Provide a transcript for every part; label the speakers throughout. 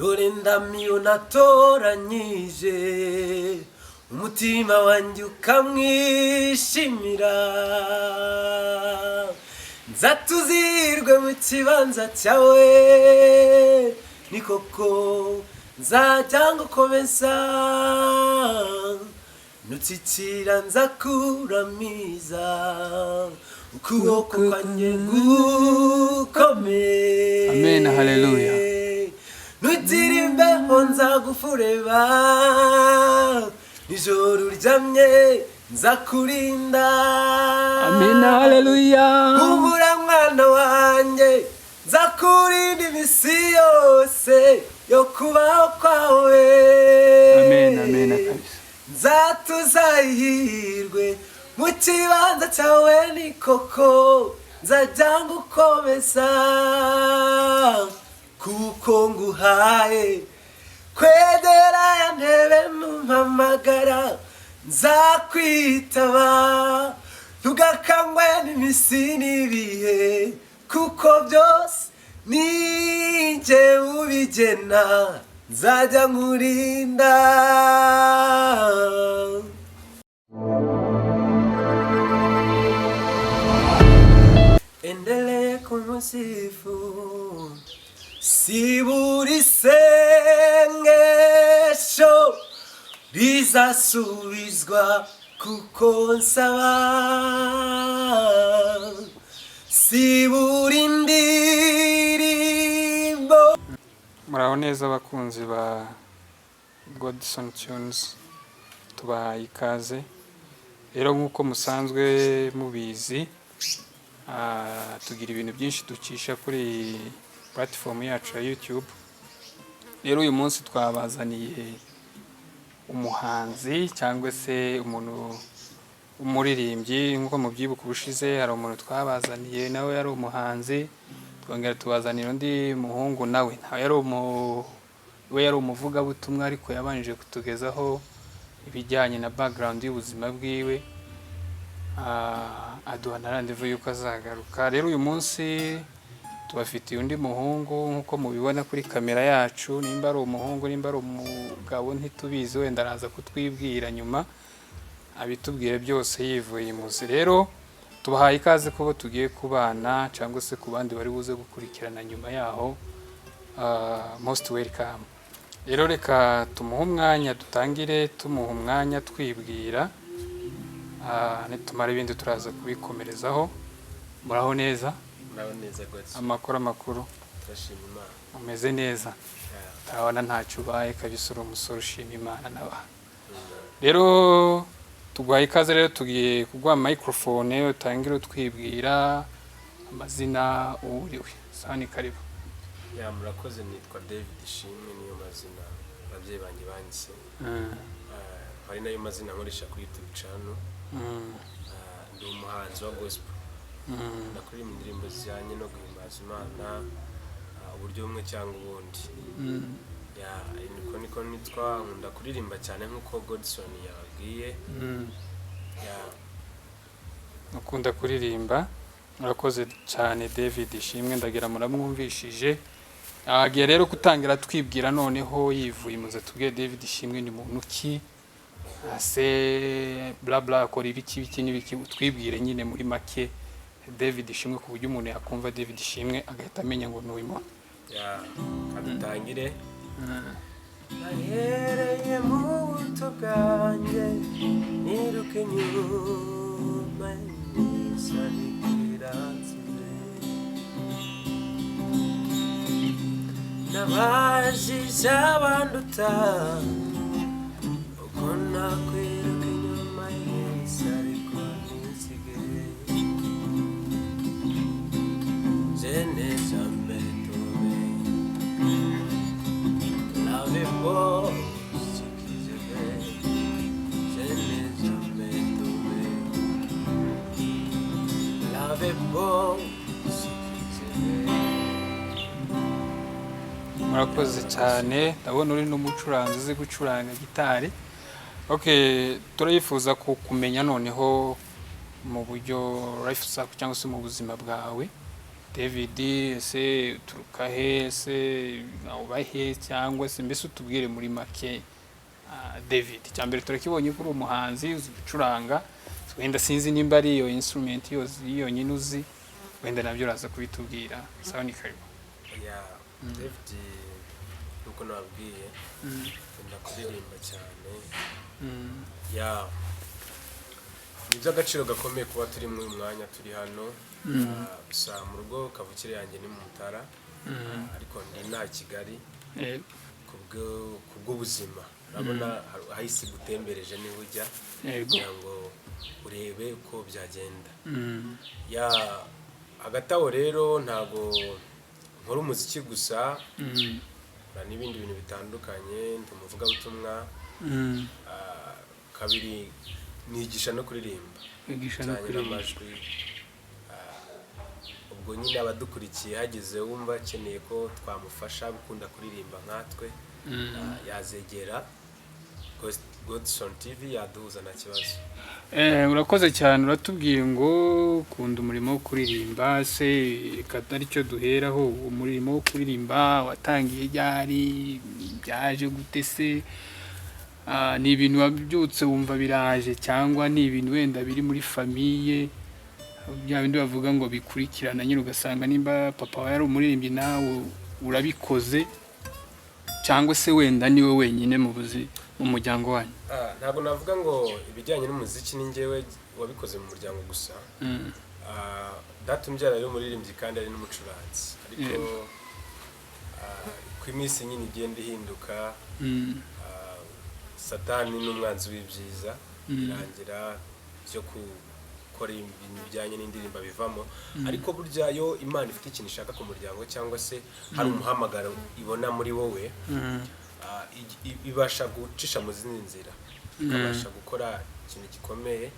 Speaker 1: Dore ndamiyo natoranyije, umutima wanjye ukamwishimira. Nzatuzirwe mu kibanza cyawe, ni koko nzajya ngukomeza, nutsikira nzakuramiza, ukuboko kwanjye gukomeye.
Speaker 2: Amen, hallelujah.
Speaker 1: Nugira imbeho nzagufureba, nijoro uryamye nzakurinda.
Speaker 2: Amen, haleluya.
Speaker 1: Humura mwana wanjye, nzakurinda iminsi yose yo kubaho kwawe.
Speaker 2: Amen, amen kabisa.
Speaker 1: Nzatuzahirwe mu kibanza cyawe, ni koko nzajya ngukomeza, kuko nguhaye kwegera ya ntebe. Numpamagara nzakwitaba, ntugakangwe n'imisi n'ibihe, kuko byose ninjye ubigena, nzajya nkurinda. Endelee kumusifu, si buri sengesho rizasubizwa kuko nsaba, si buri ndirimbo.
Speaker 2: Muraho neza abakunzi ba Godson Tunes, tubahaye ikaze. Rero nk'uko musanzwe mubizi, tugira ibintu byinshi ducisha kuri platform yacu ya YouTube. Rero uyu munsi twabazaniye umuhanzi cyangwa se umuntu umuririmbyi. Nk'uko mubyibuka, ubushize hari umuntu twabazaniye, nawe yari umuhanzi. Twongera tubazanira undi muhungu, nawe we yari umuvugabutumwa, ariko yabanje kutugezaho ibijyanye na background y'ubuzima bwiwe, aduha na rendez-vous yuko azagaruka. Rero uyu munsi tubafitiye undi muhungu nk'uko mubibona kuri kamera yacu. Nimba ari umuhungu, nimba ari umugabo, ntitubizi, wenda araza kutwibwira nyuma, abitubwire byose yivuye imuzi. Rero tubahaye ikaze kubo tugiye kubana cyangwa se ku bandi bari buze gukurikirana nyuma yaho, most welcome. Rero reka tumuhe umwanya, dutangire tumuha umwanya twibwira. Nitumara ibindi turaza kubikomerezaho. Muraho neza?
Speaker 1: Muraho neza, Godson.
Speaker 2: Amakuru, amakuru?
Speaker 1: Turashima Imana.
Speaker 2: Umeze neza? Turabona ntacyo ubaye kabisa, uri umusore ushima Imana n'abantu. Rero tuguhaye ikaze. Rero tugiye kuguha microphone, utangire utwibwira amazina, uwuriwe. Sani, karibu.
Speaker 1: Ya, murakoze. Nitwa David Ishimwe, niyo mazina ababyeyi banjye banyise. Hari nayo mazina nkoresha kuri YouTube channel. Ndi umuhanzi wa gospel, ndakuririmba indirimbo zijyanye no guhimbaza Imana, uburyo bumwe cyangwa ubundi. Ya, niko nitwa. Nkunda kuririmba cyane nk'uko Godson yababwiye. Ya.
Speaker 2: Ukunda kuririmba. Murakoze cyane, David Ishimwe. Ndagira muramwumvishije. Agiye rero gutangira twibwira noneho yivuye muze. Tubwiye, David Ishimwe ni muntu ki ase, bla bla, akora ibiki biki n'ibiki? Utwibwire nyine muri make David Ishimwe, ku buryo umuntu yakumva David Ishimwe agahita amenya ngo ni uyu muntu.
Speaker 1: Ya, kadutangire. Nahereye mu buto bwanjye niruka inyuma y'isari iransize. Nabajije abanduta uko nakwiruka inyuma y'isari ko ntisige. Je n'ai jamais trouvé la réponse qui je vais. Je n'ai jamais trouvé la réponse qui je vais.
Speaker 2: Murakoze cyane. Ndabona uri n'umucuranzi, uzi gucuranga gitari. Okay, turifuza kumenya noneho mu buryo life cycle cyangwa se mu buzima bwawe. David, ese uturuka he? Ese uba he? Cyangwa se mbese utubwire muri make. David, icya mbere turakibonye ko uri umuhanzi uzi gucuranga. Wenda sinzi nimba ari iyo instrument yose yonyine uzi, wenda nabyo uraza kubitubwira. Sawa, ni karibu.
Speaker 1: Yeah, David, nkuko nababwiye, nkunda kuririmba cyane. Yeah, ni iby'agaciro gakomeye kuba turi muri uyu mwanya, turi hano. Gusa mu rugo kavukire yanjye ni mu Mutara, ariko ndi nta Kigali kubw'ubuzima. Urabona aho isi gutembereje niho ujya kugira ngo urebe uko byagenda. Yeah, hagati aho rero ntago nkora umuziki gusa, nkora n'ibindi bintu bitandukanye. Ndi umuvugabutumwa. Kabiri nigisha no kuririmba.
Speaker 2: Wigisha no
Speaker 1: bijyanye
Speaker 2: kuririmba.
Speaker 1: n'amajwi. Ubwo nyine abadukurikiye, hagize wumva akeneye ko twamufasha gukunda kuririmba nkatwe, yazegera Godson TV, yaduhuza, nta kibazo.
Speaker 2: Urakoze cyane. Uratubwiye ngo ukunda umurimo wo kuririmba. Se reka aricyo duheraho, umurimo wo kuririmba watangiye ryari? Byaje gute se? Ni ibintu wabyutse wumva biraje, cyangwa ni ibintu wenda biri muri famille, bya bindi bavuga ngo bikurikirana nyine, ugasanga nimba papa wawe yari umuririmbyi nawe urabikoze, cyangwa se wenda niwe wenyine mu muryango wanyu?
Speaker 1: Ntabwo navuga ngo ibijyanye n'umuziki ni njyewe wabikoze mu muryango gusa. Data umbyara yari umuririmbyi kandi ari n'umucuranzi, ariko uko iminsi nyine igenda ihinduka, Satani ni umwanzi w'ibyiza, birangira byo gukora ibintu bijyanye n'indirimbo bivamo. Ariko burya yo Imana ifite ikintu ishaka ku muryango, cyangwa se hari umuhamagaro ibona muri wowe, ibasha gucisha mu zindi nzira, ikabasha gukora ikintu gikomeye.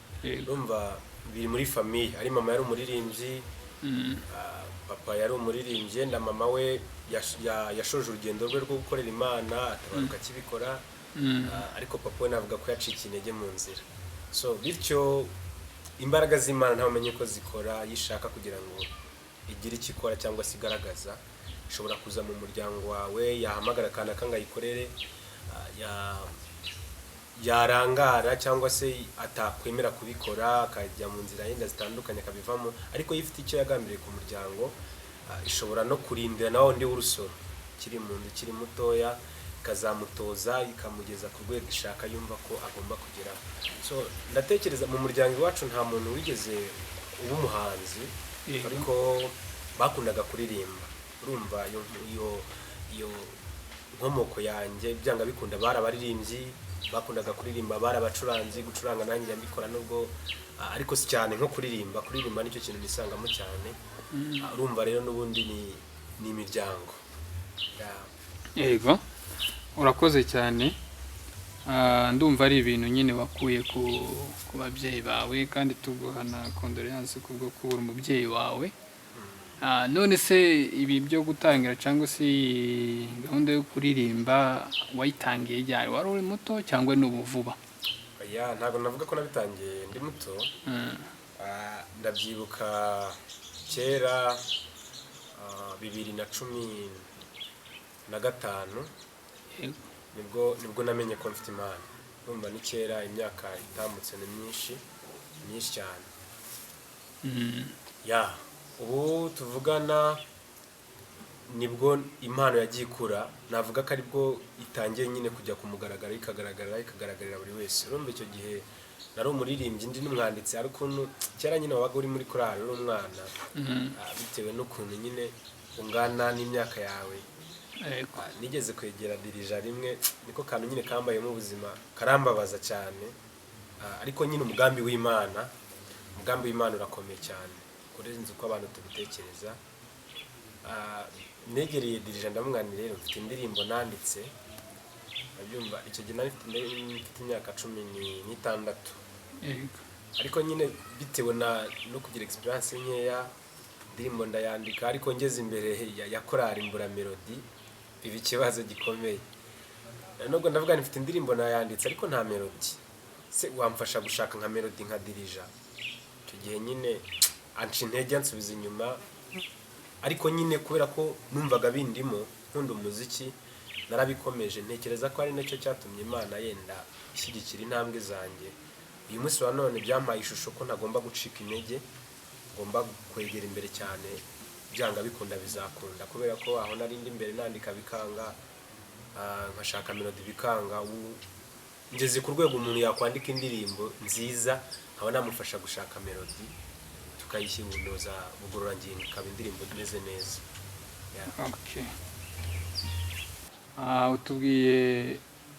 Speaker 1: Urumva biri muri famille, ari mama yari umuririmbyi, papa yari umuririmbyi, na mama we yashoje urugendo rwe rwo gukorera Imana, atabaruka akibikora. Ariko papa we navuga ko yacikiye intege mu nzira. So bityo imbaraga z'Imana ntawumenye uko zikora. Iyo ishaka kugira ngo igire icyo ikora cyangwa se igaragaza, ishobora kuza mu muryango wawe, yahamagara akana ngo ayikorere, yarangara cyangwa se atakwemera kubikora, akajya mu nzira yenda zitandukanye, akabivamo. Ariko iyo ifite icyo yagambiriye ku muryango, ishobora no kurindira na wundi w'urusoro kiri mu nda, ukiri mutoya, ikazamutoza, ikamugeza ku rwego ishaka, yumva ko agomba kugeraho. So ndatekereza mu muryango iwacu nta muntu wigeze uba umuhanzi, ariko bakundaga kuririmba. Urumva iyo nkomoko yanjye, byanga bikunda bari abaririmbyi, bakundaga kuririmba, bari abacuranzi. Gucuranga nanjye mbikora nubwo, ariko si cyane nko kuririmba. Kuririmba nicyo kintu nisangamo cyane. Urumva rero n'ubundi ni imiryango. Yeah.
Speaker 2: Yego, urakoze cyane. Ndumva ari ibintu nyine wakuye ku babyeyi bawe, kandi tuguha na condoléance kubwo kubura umubyeyi wawe. None se ibi byo gutangira cyangwa se iyi gahunda yo kuririmba wayitangiye ryari? Wari uri muto cyangwa ni ubu vuba?
Speaker 1: Oya, ntabwo navuga ko nabitangiye ndi muto. Ndabyibuka kera, 2015, nibwo namenye ko mfite impano. Urumva ni kera, imyaka itambutse ni myinshi, myinshi cyane. Yeah, ubu tuvugana nibwo impano yagiye ikura, navuga ko aribwo itangiye nyine kujya ku mugaragaro, ikagaragara, ikagaragarira buri wese. Urumva icyo gihe nari umuririmbyi, ndi n'umwanditsi, ariko ukuntu kera nyine wabaga uri muri korali uri umwana, bitewe n'ukuntu nyine ungana n'imyaka yawe. Nigeze kwegera dirija rimwe, niko kantu nyine kambayemo ubuzima, karambabaza cyane. Ariko nyine umugambi w'Imana urakomeye cyane kurenza uko abantu tubitekereza. Negereye dirija, ndamubwira: "Rero mfite indirimbo nanditse." Urabyumva, icyo gihe nari mfite imyaka 16. Ariko nyine bitewe na no kugira experience nkeya, indirimbo ndayandika, ariko ngeze imbere ya korali mbura melody, biba ikibazo gikomeye. Nubwo ndavuga nti mfite indirimbo nayanditse ariko nta melody, se wamfasha gushaka nka melody nka dirija? Icyo gihe nyine anca intege, ansubiza inyuma. Ariko nyine kubera ko numvaga bindimo, nkunda umuziki, narabikomeje. Ntekereza ko ari nacyo cyatumye Imana yenda ishyigikira intambwe zanjye. Uyu munsi wa none byampaye ishusho ko ntagomba gucika intege, ngomba kwegera imbere cyane. Byanga bikunda bizakunda, kubera ko aho nari ndi imbere nandika bikanga, nkashaka melody bikanga, ubu ngeze ku rwego umuntu yakwandika indirimbo nziza nkaba namufasha gushaka melody, tukayishyira ubunoza bugororangingo, ikaba indirimbo imeze neza. Yeah.
Speaker 2: Okay. Utubwiye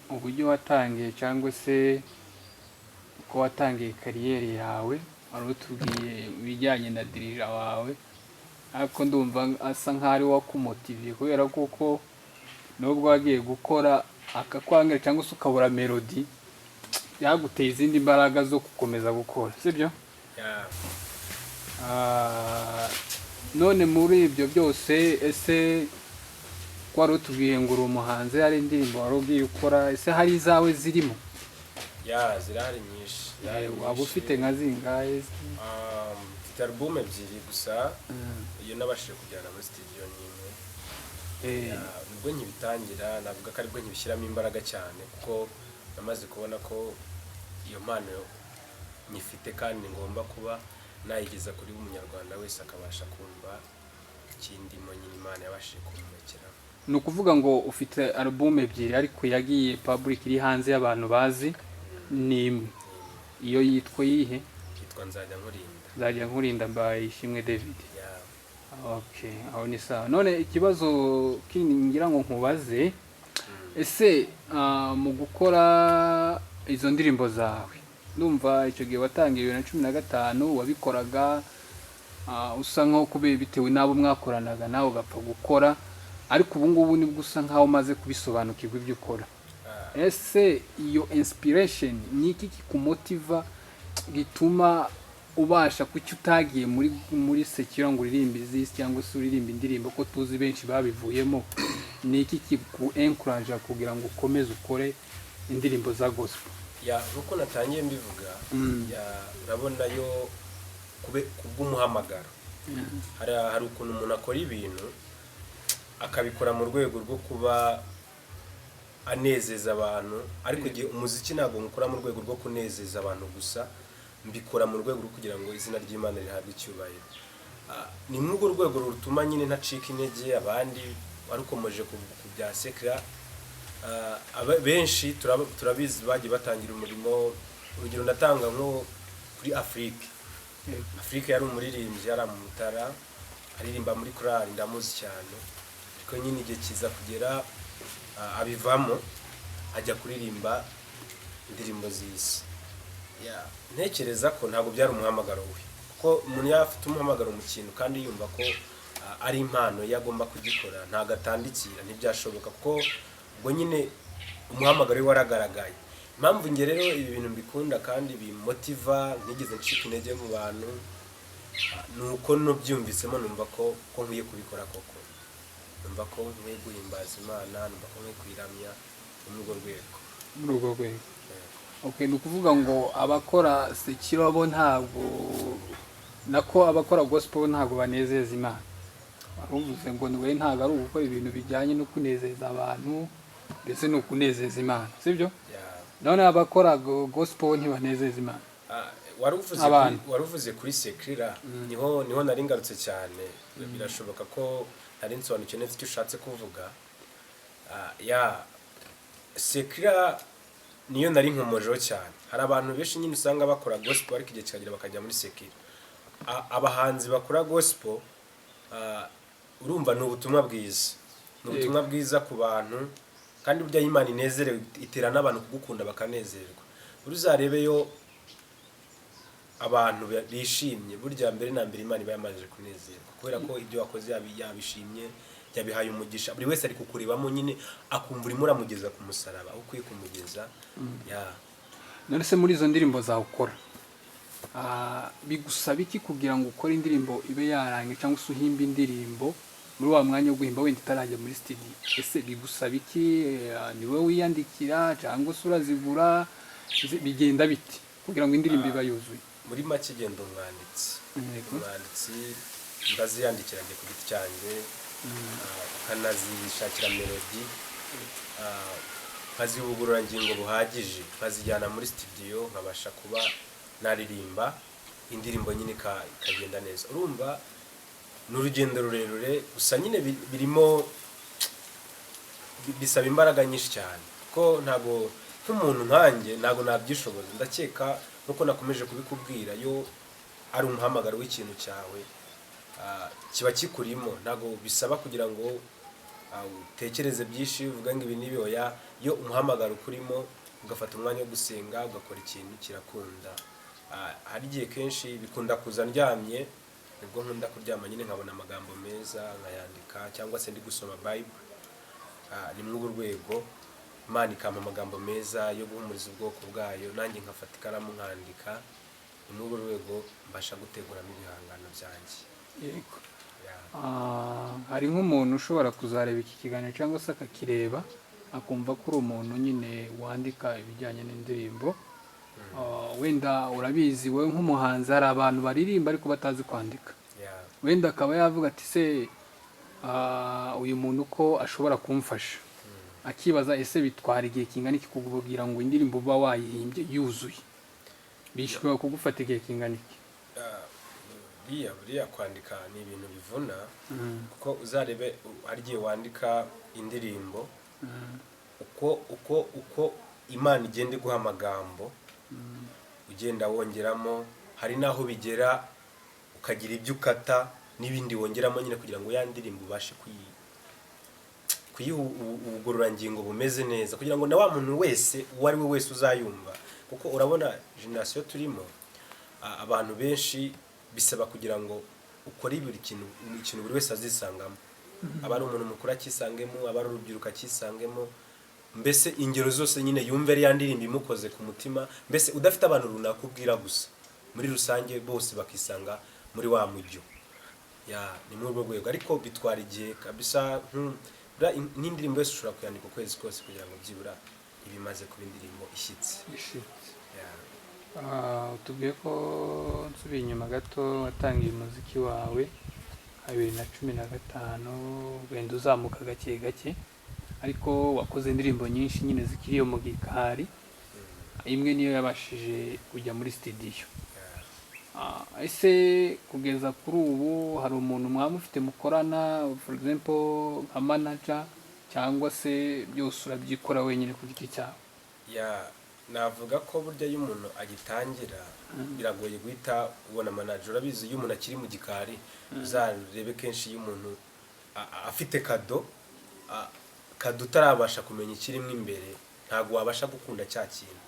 Speaker 2: uburyo watangiye cyangwa se uko watangiye career yawe, wari utubwiye ibijyanye na dirija wawe, ariko ndumva asa nkaho ari we wakumotiviye, kubera kuko nubwo wagiye gukora akakwangira cyangwa se ukabura melody, byaguteye izindi mbaraga zo gukomeza gukora, sibyo?
Speaker 1: Yeah.
Speaker 2: None muri ibyo byose, ese ko wari utubwiye ngo uri umuhanzi, hari indirimbo wari ugiye ukora, ese hari izawe zirimo?
Speaker 1: Yeah, zirahari nyinshi, zirahari
Speaker 2: Waba
Speaker 1: nyinshi.
Speaker 2: ufite nka zingahe?
Speaker 1: Mfite album ebyiri gusa. Iyo nabashije kujyana muri studio ni imwe. Yeah, nibwo nkibitangira, navuga ko aribwo nkibishyiramo imbaraga cyane, kuko namaze kubona ko iyo mpano nyifite kandi ngomba kuba nayigeza kuri buri munyarwanda wese akabasha kumva ikindimo nyine Imana yabashije kumurikira.
Speaker 2: Ni ukuvuga ngo ufite album ebyiri, ariko yagiye public, iri hanze y'abantu bazi, ni imwe. Iyo yitwa yihe?
Speaker 1: Yitwa Nzajya Nkurinda.
Speaker 2: Nzajya Nkurinda by Ishimwe David.
Speaker 1: Yeah.
Speaker 2: Okay, aho ni sawa. None ikibazo kindi ngira ngo nkubaze, ese mu gukora izo ndirimbo zawe, ndumva icyo gihe watangiye 2015, wabikoraga usa nkaho kubera bitewe n'abo mwakoranaga nawe ugapfa gukora, ariko ubu ngubu nibwo usa nkaho umaze kubisobanukirwa ibyo ukora. Ese iyo inspiration ni iki kikumotiva gituma ubasha, kuki utagiye muri secular ngo uririmbe izisi cyangwa se uririmbe indirimbo ko tuzi benshi babivuyemo? Ni iki kiku encourage kugira ngo ukomeze ukore indirimbo za gospel?
Speaker 1: Yeah, nkuko natangiye mbivuga, yeah, urabona yo kubw'umuhamagaro, hari ukuntu umuntu akora ibintu akabikora mu rwego rwo kuba anezeza abantu, ariko igihe umuziki ntabwo nkukora mu rwego rwo kunezeza abantu gusa, mbikora mu rwego rwo kugira ngo izina ry'Imana rihabwe icyubahiro. Ni muri urwo rwego rutuma nyine ntacika intege. Abandi warukomeje ku bya secular, benshi turabizi bagiye batangira umurimo. Urugero ndatanga nko kuri Afrique. Afrique yari umuririmbyi, yari mu Mutara, aririmba muri korali, ndamuzi cyane. Ariko nyine igihe kiza kugera, abivamo ajya kuririmba indirimbo z'isi. Yeah, ntekereza ko ntabwo byari umuhamagaro we, kuko umuntu yaba afite umuhamagaro mu kintu kandi yumva ko ari impano ye agomba kugikora, ntabwo atandikira, ntibyashoboka, kuko ubwo nyine umuhamagaro we waragaragaye. Impamvu njye rero ibi bintu mbikunda kandi bimotiva, ntigeze ncika intege mu bantu, ni uko nubyumvisemo numva ko nkwiye kubikora koko, numva ko nkwiye guhimbaza Imana, numva ko nkwiye kuyiramya. Ni muri urwo rwego.
Speaker 2: Muri urwo rwego.
Speaker 1: Yego.
Speaker 2: Okay, ni ukuvuga ngo abakora secular bo ntabwo, nako abakora gospel bo ntabwo banezeza Imana. Wari uvuze ngo we ntabwo ari ugukora ibintu bijyanye no kunezeza abantu, ndetse ni ukunezeza Imana, sibyo?
Speaker 1: Yeah.
Speaker 2: None abakora gospel bo ntibanezeza Imana?
Speaker 1: Wari uvuze
Speaker 2: Abantu.
Speaker 1: Wari uvuze kuri secular, niho nari ngarutse cyane. Birashoboka ko nari nsobanukiwe neza icyo ushatse kuvuga. Yeah, secular niyo nari nkomojeho cyane. Hari abantu benshi nyine usanga bakora gospel, ariko igihe kikagera bakajya muri secular. Abahanzi bakora gospel, urumva ni ubutumwa bwiza, ni ubutumwa bwiza ku bantu, kandi burya iyo Imana inezerewe itera n'abantu kugukunda bakanezerwa. Buri uzarebeyo abantu bishimye, burya mbere na mbere Imana iba yamanje kunezerwa, kubera ko ibyo wakoze yabishimye, yabihaye umugisha. Buri wese ari kukurebamo nyine akumva urimo uramugeza ku musaraba aho ukwiye kumugeza ya.
Speaker 2: None se muri izo ndirimbo zawe ukora, bigusaba iki kugira ngo ukore indirimbo ibe yarangiye, cyangwa se uhimbe indirimbo muri wa mwanya wo guhimba wenda itarajya muri studio? Ese bigusaba iki? Ni wowe wiyandikira cyangwa se urazigura? Bigenda biti kugira ngo indirimbo iba yuzuye?
Speaker 1: Muri make genda umwanditsi.
Speaker 2: Yego.
Speaker 1: Umwanditsi. Ndaziyandikira njye ku giti cyanjye, nkanazishakira melody, nkaziha ubugororangingo buhagije, nkazijyana muri studio, nkabasha kuba naririmba indirimbo nyine ikagenda neza. Urumva ni urugendo rurerure, gusa nyine birimo bisaba imbaraga nyinshi cyane, kuko ntabwo nk'umuntu nkanjye ntabwo nabyishoboza. Ndakeka nkuko nakomeje kubikubwira, yo ari umuhamagaro w'ikintu cyawe, kiba kikurimo. Ntabwo bisaba kugira ngo utekereze byinshi uvuga ngo ibi n'ibi, oya. Iyo umuhamagaro ukurimo, ugafata umwanya wo gusenga, ugakora ikintu, kirakunda. Hari igihe kenshi bikunda kuza ndyamye, nibwo nkunda kuryama nyine nkabona amagambo meza nkayandika, cyangwa se ndi gusoma Bible. Ni muri urwo rwego Imana ikampa amagambo meza yo guhumuriza ubwoko bwayo, nanjye nkafata ikaramu nkandika. Ni muri urwo rwego mbasha guteguramo ibihangano byanjye.
Speaker 2: Yego.
Speaker 1: Yeah.
Speaker 2: Hari nk'umuntu ushobora kuzareba iki kiganiro cyangwa se akakireba, akumva ko uri umuntu nyine wandika ibijyanye n'indirimbo. Wenda urabizi wowe nk'umuhanzi, hari abantu baririmba ariko batazi kwandika. Wenda akaba yavuga ati: "Se uyu muntu ko ashobora kumfasha?" Akibaza: ese bitwara igihe kingana iki kukubwira ngo indirimbo uba wayihimbye yuzuye? Bishobora kugufata igihe kingana iki?
Speaker 1: Buriya kwandika ni ibintu bivuna, kuko uzarebe hari igihe wandika indirimbo, uko Imana igenda iguha amagambo ugenda wongeramo, hari n'aho bigera ukagira ibyo ukata n'ibindi wongeramo nyine kugira ngo ya ndirimbo ubashe kuyiha ubugororangingo bumeze neza, kugira ngo na wa muntu wese, uwo ari we wese uzayumva. Kuko urabona génération turimo, abantu benshi bisaba kugira ngo ukore buri kintu, ikintu buri wese azisangamo, aba ari umuntu mukuru akisangemo, aba ari urubyiruko akisangemo, mbese ingero zose nyine yumve ari ya ndirimbo imukoze ku mutima, mbese udafite abantu runaka ubwira gusa, muri rusange bose bakisanga muri wa mujyo. Ya, ni muri urwo rwego, ariko bitwara igihe kabisa. Buriya n'indirimbo yose ushobora kuyandika ukwezi kose kugira ngo byibura iba imaze kuba indirimbo ishyitse.
Speaker 2: Ishitse.
Speaker 1: Ya.
Speaker 2: Tubwiye ko, nsubiye inyuma gato, watangiye umuziki wawe 2015, wenda uzamuka gake gake, ariko wakoze indirimbo nyinshi nyine zikiri iyo mu gikari, imwe niyo yabashije kujya muri studio. Ese kugeza kuri ubu hari umuntu mwaba mufite mukorana, for example nka manager, cyangwa se byose urabyikora wenyine ku giti cyawe?
Speaker 1: Ya, navuga ko burya iyo umuntu agitangira biragoye guhita ubona manager. Urabizi, iyo umuntu akiri mu gikari, uzarebe kenshi iyo umuntu afite cadeau, cadeau utarabasha kumenya ikirimo imbere, ntabwo wabasha gukunda cya kintu.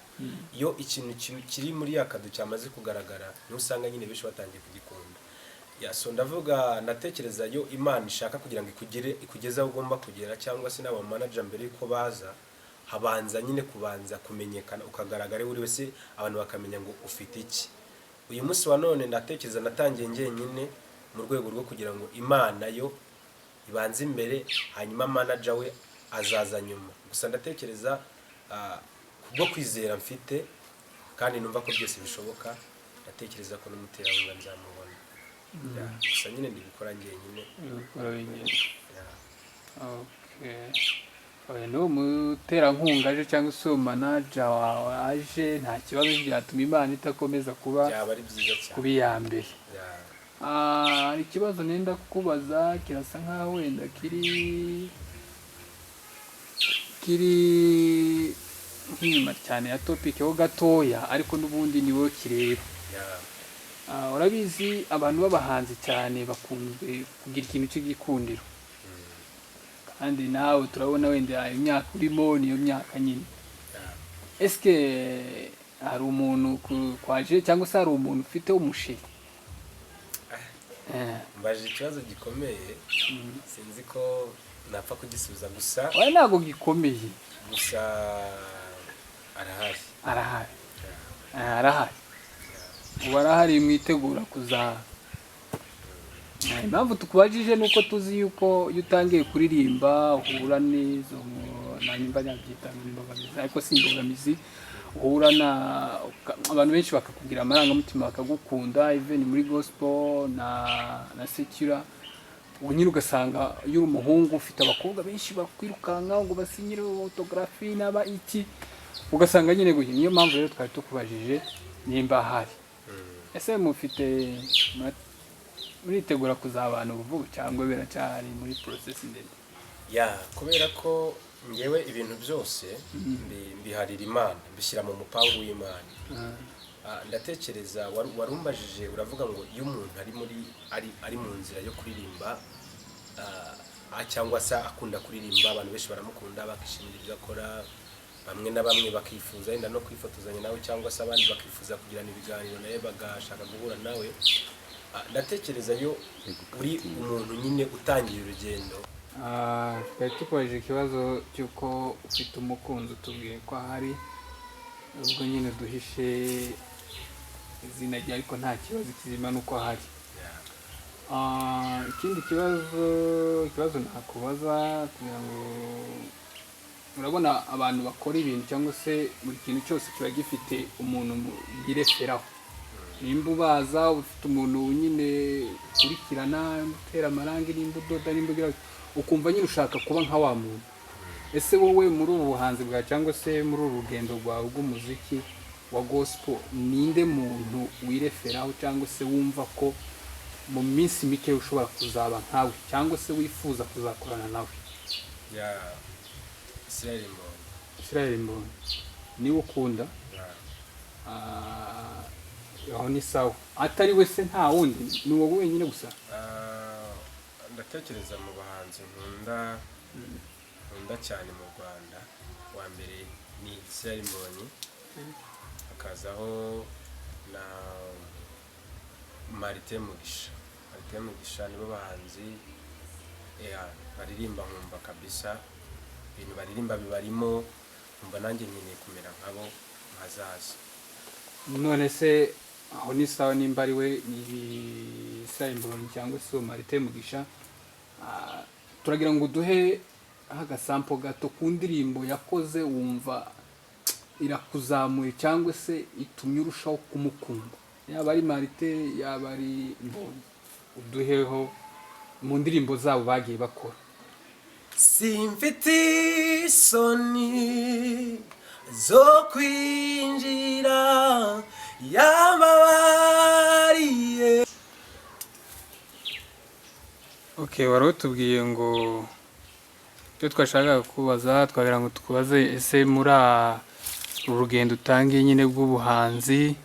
Speaker 1: Iyo ikintu kiri muri ya cadeau cyamaze kugaragara, niho usanga nyine benshi batangiye kugikunda. Ya, so ndavuga, ndatekereza yo Imana ishaka kugira ngo ikugere, ikugeze aho ugomba kugera, cyangwa se n'aba manager mbere yuko baza, habanza nyine kubanza kumenyekana, ukagaragara buri wese, abantu bakamenya ngo ufite iki. Uyu munsi wa none ndatekereza natangiye njyenyine mu rwego rwo kugira ngo Imana yo ibanze imbere, hanyuma manager we azaza nyuma. Gusa ndatekereza, kubwo kwizera mfite kandi numva ko byose bishoboka, ndatekereza ko n'umuterankunga nzamubona. Ya, gusa nyine ndi gukora njyenyine.
Speaker 2: Gukora wenyine.
Speaker 1: Ya.
Speaker 2: Okay. Oya, n'uwo muterankunga aje cyangwa se uwo manager wawe aje, nta kibazo byatuma Imana itakomeza kuba
Speaker 1: Byaba ari byiza cyane.
Speaker 2: kuba iya mbere.
Speaker 1: Ya.
Speaker 2: Hari ikibazo nenda kukubaza, kirasa nkaho wenda kiri nk'inyuma cyane ya topic ho gatoya, ariko n'ubundi ni wowe kireba.
Speaker 1: Ya.
Speaker 2: Urabizi abantu b'abahanzi cyane bakunzwe kugira ikintu cy'igikundiro, kandi nawe turabona wenda imyaka urimo niyo myaka nyine.
Speaker 1: Ya.
Speaker 2: Eske hari umuntu kwaje cyangwa se hari umuntu ufite umuchéri?
Speaker 1: Mbaje ikibazo gikomeye, sinzi ko napfa kugisubiza gusa.
Speaker 2: Oya, ntabwo gikomeye.
Speaker 1: Gusa arahari.
Speaker 2: Arahari. Arahari ubu, arahari, mwitegura kuza. Impamvu tukubajije ni uko tuzi yuko iyo utangiye kuririmba uhura n'izo Nanyumva nabyita ngo ni imbogamizi, ariko si imbogamizi uhura na abantu benshi bakakubwira amarangamutima, bakagukunda, even muri gospel na secular. Ubu nyine ugasanga iyo uri umuhungu ufite abakobwa benshi bakwirukanka ngo basinyire autographe n'aba iki, ugasanga nyine gutya. Niyo mpamvu rero twari tukubajije nimba ahari. Ese mufite muritegura kuzabana uruvugo cyangwa biracyari muri process ndende?
Speaker 1: Ya, kubera ko ngewe ibintu byose mbiharira Imana, mbishyira mu mupangu w'Imana. Ndatekereza warumbajije uravuga ngo iyo umuntu ari muri ari mu nzira yo kuririmba, cyangwa se akunda kuririmba, abantu benshi baramukunda, bakishimira ibyo akora, bamwe na bamwe bakifuza wenda no kwifotozanya nawe, cyangwa se abandi bakifuza kugirana ibiganiro nawe, bagashaka guhura nawe. Ndatekereza iyo uri umuntu nyine utangiye urugendo.
Speaker 2: Twari tukubajije ikibazo cy'uko ufite umukunzi, utubwiye ko ahari, ubwo nyine duhishe izina rye, ariko nta kibazo, kizima nuko ahari. Ikindi kibazo nakubaza, kugira ngo urabona abantu bakora ibintu cyangwa se buri kintu cyose kiba gifite umuntu yireferaho, nimba ubaza, ufite umuntu nyine ukurikirana, utera amarangi, nimba udoda, nimba ugira, ukumva nyine ushaka kuba nka wa muntu. Ese wowe muri ubu buhanzi bwawe cyangwa se muri uru rugendo rwawe rw'umuziki wa gospel, ninde muntu wireferaho cyangwa se wumva ko mu minsi mike ushobora kuzaba nkawe cyangwa se wifuza kuzakorana nawe?
Speaker 1: Ya, Israel Mbonyi.
Speaker 2: Israel Mbonyi niwe ukunda?
Speaker 1: Ya.
Speaker 2: Aho ni sawa. Atari we se nta wundi, ni wowe wenyine gusa?
Speaker 1: Ndatekereza mu bahanzi nkunda cyane mu Rwanda, wa mbere ni Israel Mbonyi, hakazaho na Martin Mugisha. Martin Mugisha nibo bahanzi, yeah, baririmba nkumva kabisa ibintu baririmba bibarimo, nkumva nanjye nkeneye kumera nkabo mu hazaza.
Speaker 2: None se aho ni sawa, nimba ari we, ni Israel Mbonyi cyangwa se Martin Mugisha, turagira ngo uduhe agasampo gato ku ndirimbo yakoze wumva irakuzamuye cyangwa se itumye urushaho kumukunda, yaba ari Martin, yaba ari Mbonyi, uduheho mu ndirimbo zabo bagiye bakora.
Speaker 1: Simfite isoni zo kwinjira yambabariye.
Speaker 2: Okay, wari utubwiye ngo icyo twashakaga kubaza, twagira ngo tukubaze: ese muri uru rugendo utangiye nyine rw'ubuhanzi,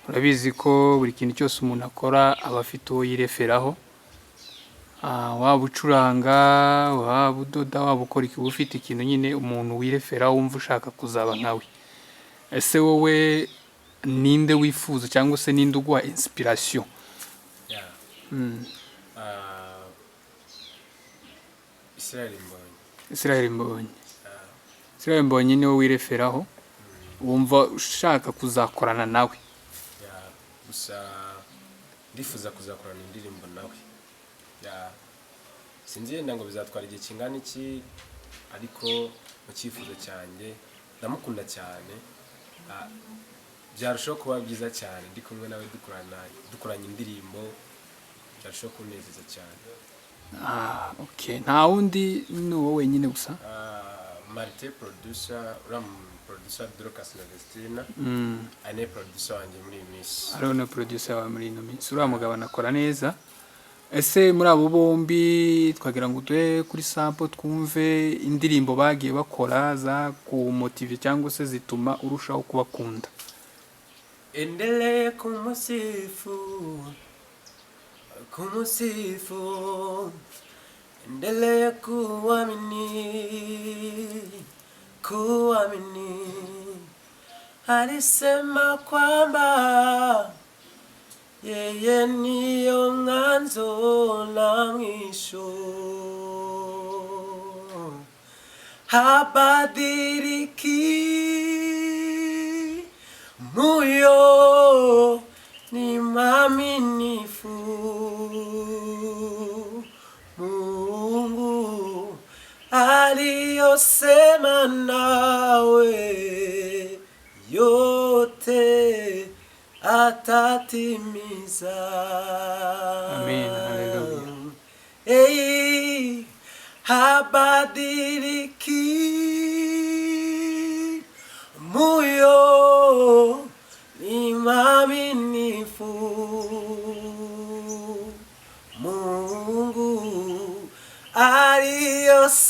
Speaker 2: urabizi ko buri kintu cyose umuntu akora aba afite uwo yireferaho, waba ucuranga, waba udoda, waba ukora iki, uba ufite ikintu nyine umuntu wireferaho wumva ushaka kuzaba nkawe. Ese wowe ninde wifuza cyangwa se ninde uguha inspiration?
Speaker 1: Yeah. Israel Mbonyi.
Speaker 2: Israel Mbonyi. Israel Mbonyi niwe wireferaho wumva ushaka kuzakorana nawe?
Speaker 1: Yeah, gusa ndifuza kuzakorana indirimbo nawe. Yeah, sinzi yenda ngo bizatwara igihe kingana iki, ariko mu cyifuzo cyanjye ndamukunda cyane. Byarushaho kuba byiza cyane ndi kumwe nawe, dukoranye indirimbo, byarushaho kunezeza cyane.
Speaker 2: Okay, nta wundi, ni wowe wenyine gusa?
Speaker 1: Martin producer, uriya producer Dorcas na Vestina, ari niwe producer wanjye muri iyi minsi.
Speaker 2: Ariwe na producer wawe muri ino minsi. Uriya mugabo anakora neza. Ese muri abo bombi twagira ngo uduhe kuri sample twumve indirimbo bagiye bakora za kumotive cyangwa se zituma urushaho kubakunda.
Speaker 1: Endelee kumusifu, kumusifu, endelee kuamini, kuamini. Alisema kwamba yeye niyo mwanzo na mwisho, habadiliki, moyo ni mwaminifu. Mungu Aliyosema nawe yote atatimiza.
Speaker 2: Amen, hallelujah.
Speaker 1: Ei, habadiliki, moyo ni mwaminifu. Mungu aliyosema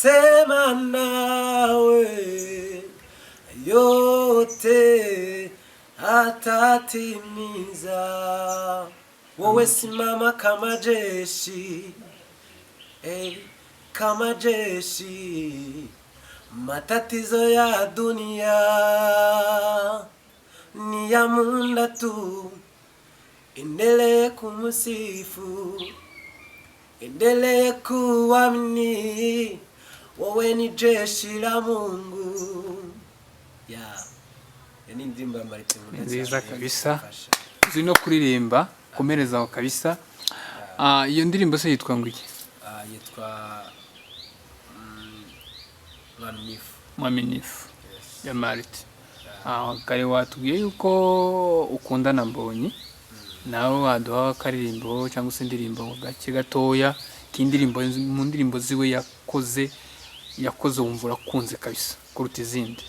Speaker 1: nawe yote atatimiza. Wowe simama kama jeshi, hey, kama jeshi. Matatizo ya dunia ni ya muda tu, endelee kumsifu, endelee kuamini, wowe ni jeshi la Mungu. Yeah. Iyo ni indirimbo ya Martin
Speaker 2: Ni
Speaker 1: nkunda
Speaker 2: nziza
Speaker 1: cyane,
Speaker 2: kabisa.
Speaker 1: imfasha.
Speaker 2: Uzi no kuririmba, komereza aho kabisa. Iyo ndirimbo se yitwa ngo iki?
Speaker 1: Yitwa Mwaminifu.
Speaker 2: Mwaminifu.
Speaker 1: Yes.
Speaker 2: Ya Martin. Kare watubwiye yuko ukunda na Mbonyi, nawe waduha akaririmbo cyangwa se indirimbo gake gatoya k'indirimbo mu ndirimbo ziwe yakoze wumva urakunze kabisa kuruta izindi.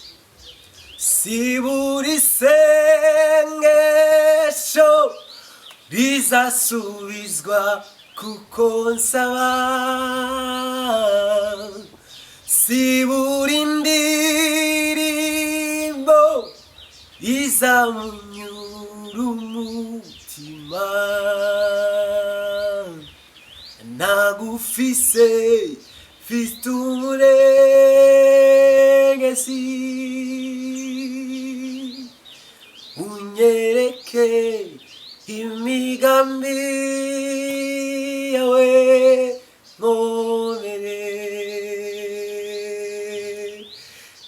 Speaker 1: Si buri sengesho rizasubizwa kuko nsaba, si buri ndirimbo izamunyura umutima. Nagufise, mfite umurengezi, unyereke imigambi yawe nkomere.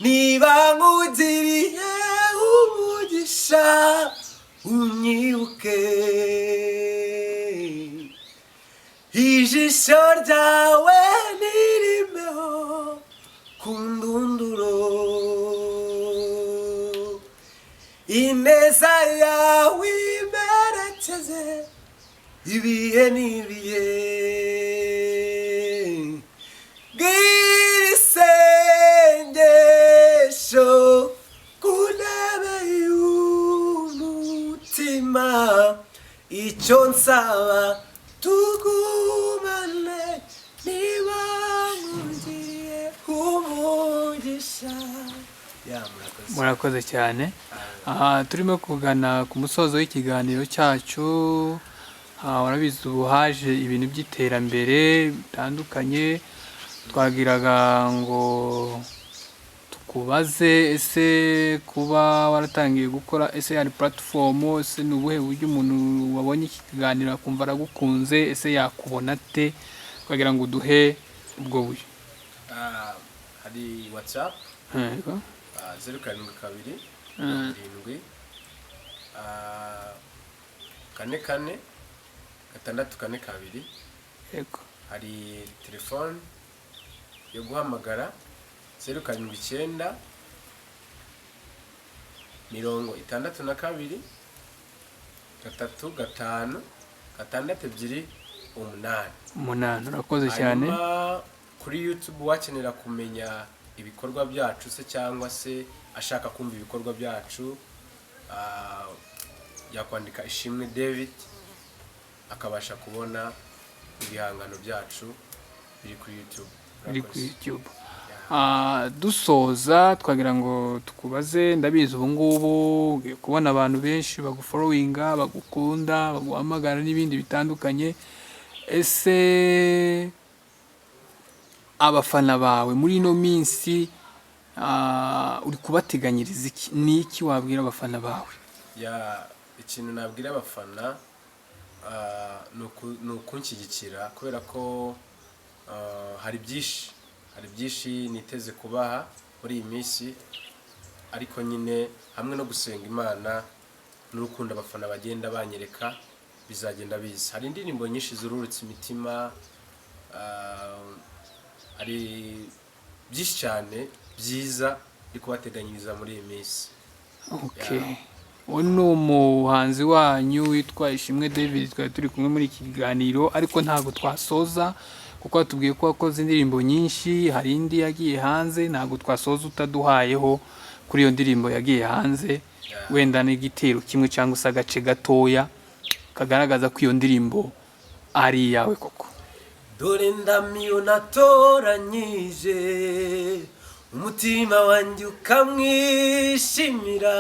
Speaker 1: Niba nkugiriye umugisha, unyibuke, ijisho ryawe nirimeho ku ndunduro, ineza yawe imerekeze ibihe n'ibihe. Bwira isengesho ku ntebe y'umutima, icyo nsaba tugumane, niba nkugiriye umugisha. Ya, murakoze.
Speaker 2: Murakoze cyane. Aha turimo kugana ku musozo w'ikiganiro cyacu. Urabizi ubu haje ibintu by'iterambere bitandukanye. Twagiraga ngo tukubaze, ese kuba waratangiye gukora, ese hari platform, ese ni ubuhe buryo umuntu wabonye iki kiganiro akumva aragukunze, ese yakubona ate? Twagira ngo uduhe ubwo buryo.
Speaker 1: Hari WhatsApp.
Speaker 2: Yego.
Speaker 1: 072 7 4 4 6 4 2. Hari telefone yo guhamagara, 079 62 3 5 6 2 8.
Speaker 2: Umunani. Urakoze cyane.
Speaker 1: Hanyuma kuri YouTube, wakenera kumenya ibikorwa byacu se cyangwa se ashaka kumva ibikorwa byacu, yakwandika Ishimwe David, akabasha kubona ibihangano byacu biri kuri YouTube.
Speaker 2: Biri kuri
Speaker 1: Murakoze.
Speaker 2: YouTube. Dusoza twagira ngo tukubaze, ndabizi ubu ngubu ugiye kubona abantu benshi bagufollowinga, bagukunda, baguhamagara n'ibindi bitandukanye. Ese abafana bawe muri ino minsi uri kubateganyiriza iki? Ni iki wabwira abafana bawe?
Speaker 1: Ya, ikintu nabwira abafana ni ukunshyigikira, kubera ko hari byinshi niteze kubaha muri iyi minsi, ariko nyine hamwe no gusenga Imana n'urukundo abafana bagenda banyereka, bizagenda biza. Hari indirimbo nyinshi zururutse imitima, hari Byinshi cyane byiza ndi kubateganyiriza muri iyi minsi.
Speaker 2: Okay. Uwo ni umuhanzi wanyu witwa Ishimwe David, twari turi kumwe muri iki kiganiro, ariko ntabwo twasoza kuko watubwiye ko wakoze indirimbo nyinshi, hari indi yagiye hanze. Ntabwo twasoza utaduhayeho kuri iyo ndirimbo yagiye hanze, wenda n'igitero kimwe cyangwa se agace gatoya kagaragaza ko iyo ndirimbo ari iyawe koko.
Speaker 1: Dore ndamiyo natoranyije, umutima wanjye ukamwishimira.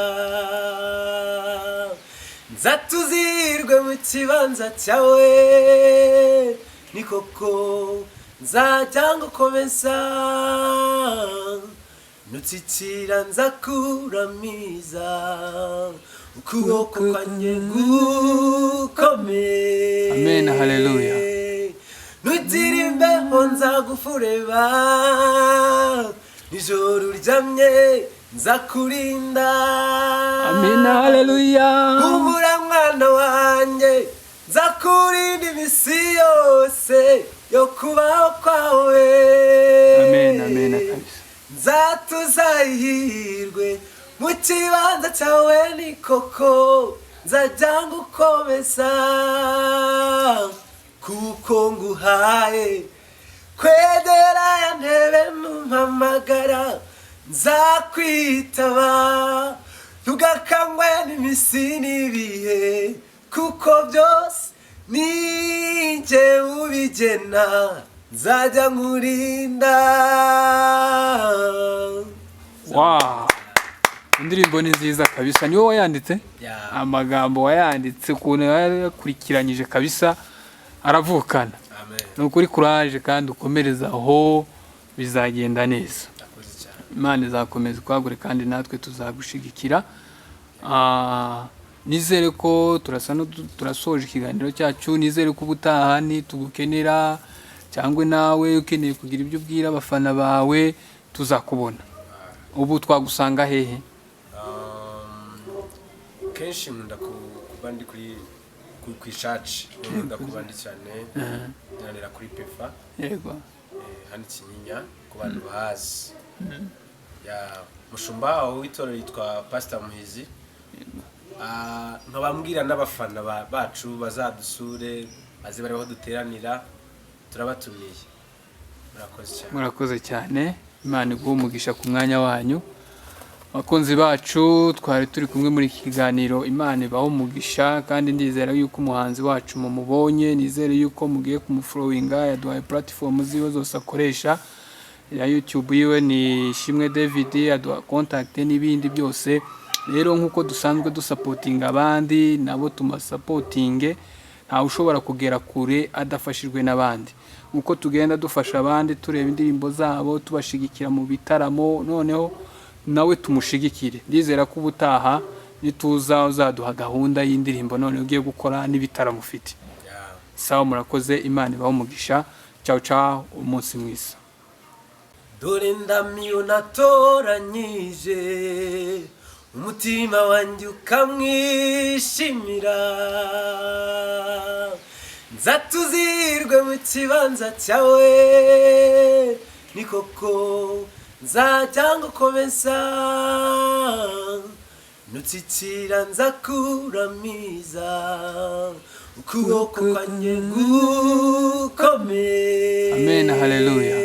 Speaker 1: Nzatuzirwe mu kibanza cyawe, ni koko nzajya ngukomeza. Nutsikira nzakuramiza, ukuboko kwanjye gukomeye.
Speaker 2: Amen, hallelujah.
Speaker 1: Nugira imbeho nzagufureba, nijoro uryamye nzakurinda.
Speaker 2: Amen, haleluya.
Speaker 1: Humura mwana wanjye, nzakurinda iminsi yose yo kubaho kwawe.
Speaker 2: Amen, amen kabisa.
Speaker 1: Nzatuzahirwe mu kibanza cyawe, ni koko nzajya ngukomeza, kuko nguhaye kwegera ya ntebe. Numpamagara nzakwitaba, ntugakangwe n'imisi n'ibihe, kuko byose ninjye ubigena. Nzajya nkurinda.
Speaker 2: Wow, indirimbo ni nziza kabisa. Niwe wayanditse?
Speaker 1: Yeah.
Speaker 2: Amagambo wayanditse, ukuntu yakurikiranyije kabisa, aravukana.
Speaker 1: Amen.
Speaker 2: Ni ukuri, kuraje kandi ukomereza aho, bizagenda neza.
Speaker 1: Akoze cyane.
Speaker 2: Imana izakomeza ikwagure kandi natwe tuzagushigikira. Nizere ko turasa turasoje ikiganiro cyacu. Nizere ko ubutaha nitugukenera cyangwa nawe ukeneye kugira ibyo ubwira abafana bawe, tuzakubona. Ubu twagusanga hehe?
Speaker 1: Kenshi nkunda kuba ndi ku ishaci, nkunda kuba ndi cyane nteranira kuri pefa. Hano Kinyinya, ku bantu bahazi. Ya mushumba wawe w'itorero yitwa Pastor Muhizi. Nkabambwira n'abafana bacu bazadusure, baze barebe aho duteranira. Turabatumiye, murakoze cyane.
Speaker 2: Murakoze cyane, Imana iguhe umugisha ku mwanya wanyu. Abakunzi bacu twari turi kumwe muri iki kiganiro, Imana ibahe umugisha, kandi ndizera yuko umuhanzi wacu mumubonye. Nizere yuko mugiye kumufollowinga. Yaduhaye platform ziwe zose akoresha, ya YouTube yiwe ni Ishimwe David, aduha contact n'ibindi byose. Rero nk'uko dusanzwe dusupportinga abandi, nabo tumusupportinge. Ntawe ushobora kugera kure adafashijwe n'abandi. Nk'uko tugenda dufasha abandi, tureba indirimbo zabo, tubashigikira mu bitaramo, noneho nawe tumushigikire. Ndizera ko ubutaha nituza uzaduha gahunda y'indirimbo none ugiye gukora n'ibitaramo ufite. Sawa, murakoze, Imana ibahe umugisha. Ciao ciao, umunsi mwiza.
Speaker 1: Dore ndamiyo natoranyije, umutima wanjye ukamwishimira. Nzatuzirwe mu kibanza cyawe, ni koko nzajya ngukomeza. Nutsikira nzakuramiza, ukuboko kwanjye gukomeye.
Speaker 2: Amen, hallelujah.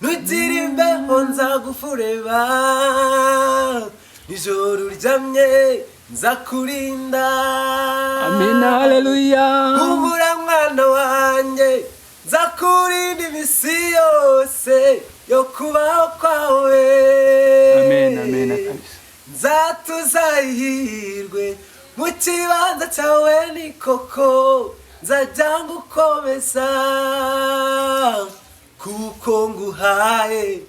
Speaker 1: Nugira imbeho nzagufureba, nijoro uryamye nzakurinda.
Speaker 2: Amen, haleluya.
Speaker 1: Humura mwana wanjye, nzakurinda iminsi yose yo kubaho kwawe.
Speaker 2: Amen, amen kabisa.
Speaker 1: Nzatuzahirwe mu kibanza cyawe, ni koko nzajya ngukomeza, kuko nguhaye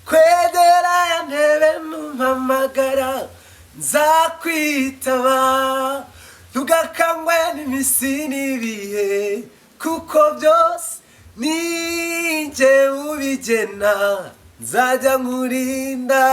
Speaker 1: kwegera ya ntebe. Numpamagara nzakwitaba, ntugakangwe n'imisi n'ibihe, kuko byose ninjye ubigena. Nzajya nkurinda.